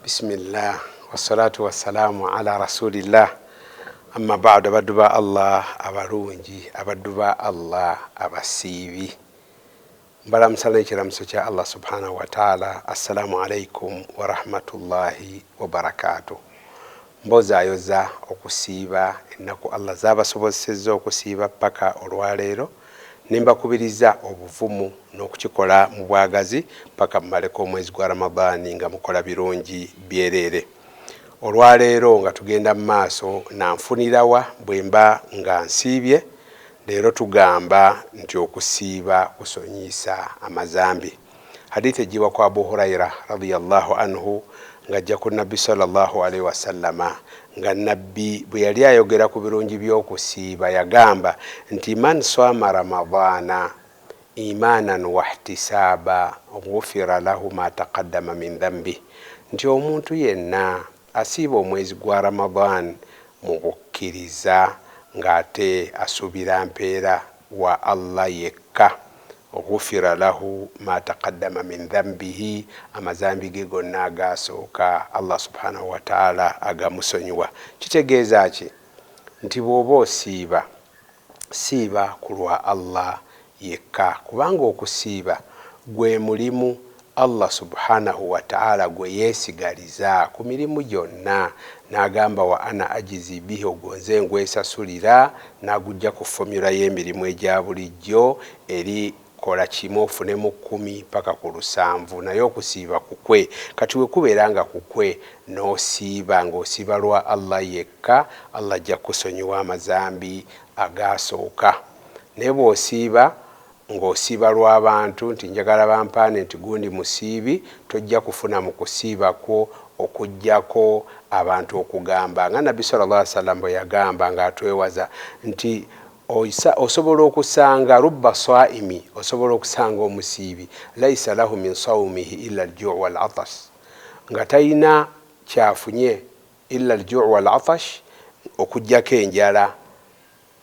Bismillah wassalatu wassalamu ala rasulillah, amma ba'du. Abaddu ba Allah abalungi, abaddu ba Allah abasiibi, mbalamusa n'ekiramuso kya Allah subhanahu wataala. Assalamu alaikum warahmatullahi wabarakatuh. Mbozaayoza okusiiba ennaku Allah zabasobozesezza okusiiba paka olwaleero, nembakubiriza obuvumu n'okukikola mu bwagazi paka mumaleko omwezi gwa Ramadaani nga mukola birungi byereere. Olwaleero nga tugenda mu maaso nanfunirawa bwe mba nga nsiibye. Leero tugamba nti okusiiba kusonyiisa amazambi. Hadithi ejjibwa ku Abu Huraira radiyallahu anhu, ng'ajja ku Nabbi sallallahu alaihi wasallama, nga Nabbi bwe yali ayogera ku birungi by'okusiiba yagamba nti man swama Ramadaana imanan wahtisaaba gufira lahu ma taqaddama min dhambi, nti omuntu yenna asiiba omwezi gwa Ramadan mu bukkiriza ng'ate asuubira mpeera wa Allah yekka, ghufira lahu ma taqaddama min dhambihi, amazambi ge gonna agasooka Allah subhanahu wataala agamusonyiwa. Kitegeeza ki? Nti bw'oba osiiba, siiba ku lwa Allah yekka, kubanga okusiiba gwe mulimu Allah subhanahu wataala gwe yeesigaliza ku mirimu gyonna, n'agamba wa ana ajizi bihi, ogwo nze ngwesasulira, n'agujja ku formula y'emirimu egya bulijjo eri kola kimu ofunemu 10 paka ku 70, naye okusiiba kukwe. Kati we kubeera nga kukwe n'osiiba ng'osiiba lwa Allah yekka, Allah ajja kukusonyiwa amazambi agasooka. Naye bw'osiiba ng'osiiba lw'abantu nti njagala bampaane nti gundi musiibi, tojja kufuna mu kusiiba kwo okuggyako abantu okugamba, nga Nabbi sallallahu alaihi wasallam bwe yagamba ng'atwewaza nti osobola okusanga rubba saimi, osobola okusanga omusiibi laisa lahu min saumihi illa aljuu walatash, nga talina kyafunye illa aljuu walatash, okuggyako enjala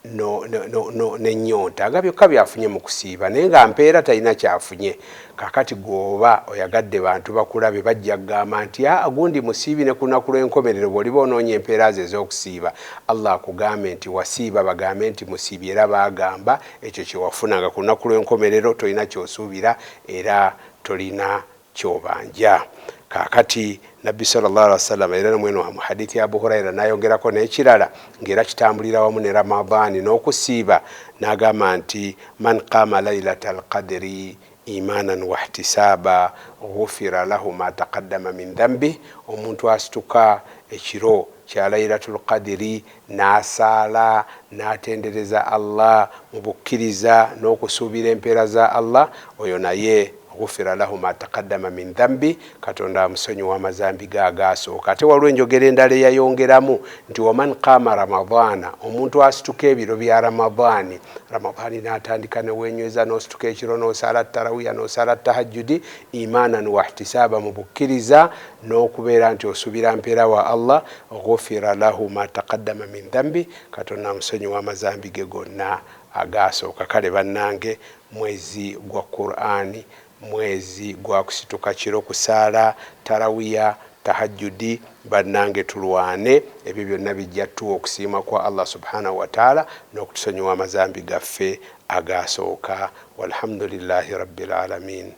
n'ennyonta, nga byokka byafunye mu kusiiba, naye nga mpeera talina kyafunye. Kakati gwoba oyagadde bantu bakulabe, bajja kugamba nti aa gundi musiibi, ne ku lunaku lw'enkomerero bw'oliba onoonya empeera ze ez'okusiiba, Allah akugambe nti wasiiba, bagambe nti musiibi, era baagamba ekyo kyewafuna, nga ku lunaku lw'enkomerero tolina kyosuubira era tolina kyobanja. Kaakati Nabbi sallallahu alaihi wasallam era nomweno mu hadithi ya Abu Huraira n'ayongerako n'ekirala ng'era kitambulira wamu ne Ramadaani n'okusiiba, n'agamba nti man qama lailata alqadri imanan wahtisaaba ghufira lahu ma taqaddama min dhambi, omuntu asituka ekiro kya Lailatul Qadiri n'asaala n'atendereza Allah mu bukkiriza n'okusuubira empeera za Allah, oyo naye ghufira lahu ma taqaddama min dhambi, Katonda amusonyiwa amazambi ge agasooka. Ate waliwo enjogera endala eyayongeramu nti waman qama Ramadaana, omuntu asituka ebiro bya Ramadaani, Ramadaani n'atandika newenyweza n'osituka ekiro n'osaala tarawiya n'osaala tahajjudi imanan wahtisaaba, mu bukkiriza n'okubeera nti osuubira mpeera wa Allah, ghufira lahu ma taqaddama min dhambi, Katonda amusonyiwa amazambi ge gonna agasooka. Kale bannange, mwezi gwa Qur'ani, mwezi gwa kusituka kiro kusaala tarawiya tahajjudi. Bannange tulwane, ebyo byonna bijja tuwa okusiima kwa Allah subhanahu wataala n'okutusonyiwa amazambi gaffe agasooka. Walhamdulillahi rabbil alamin.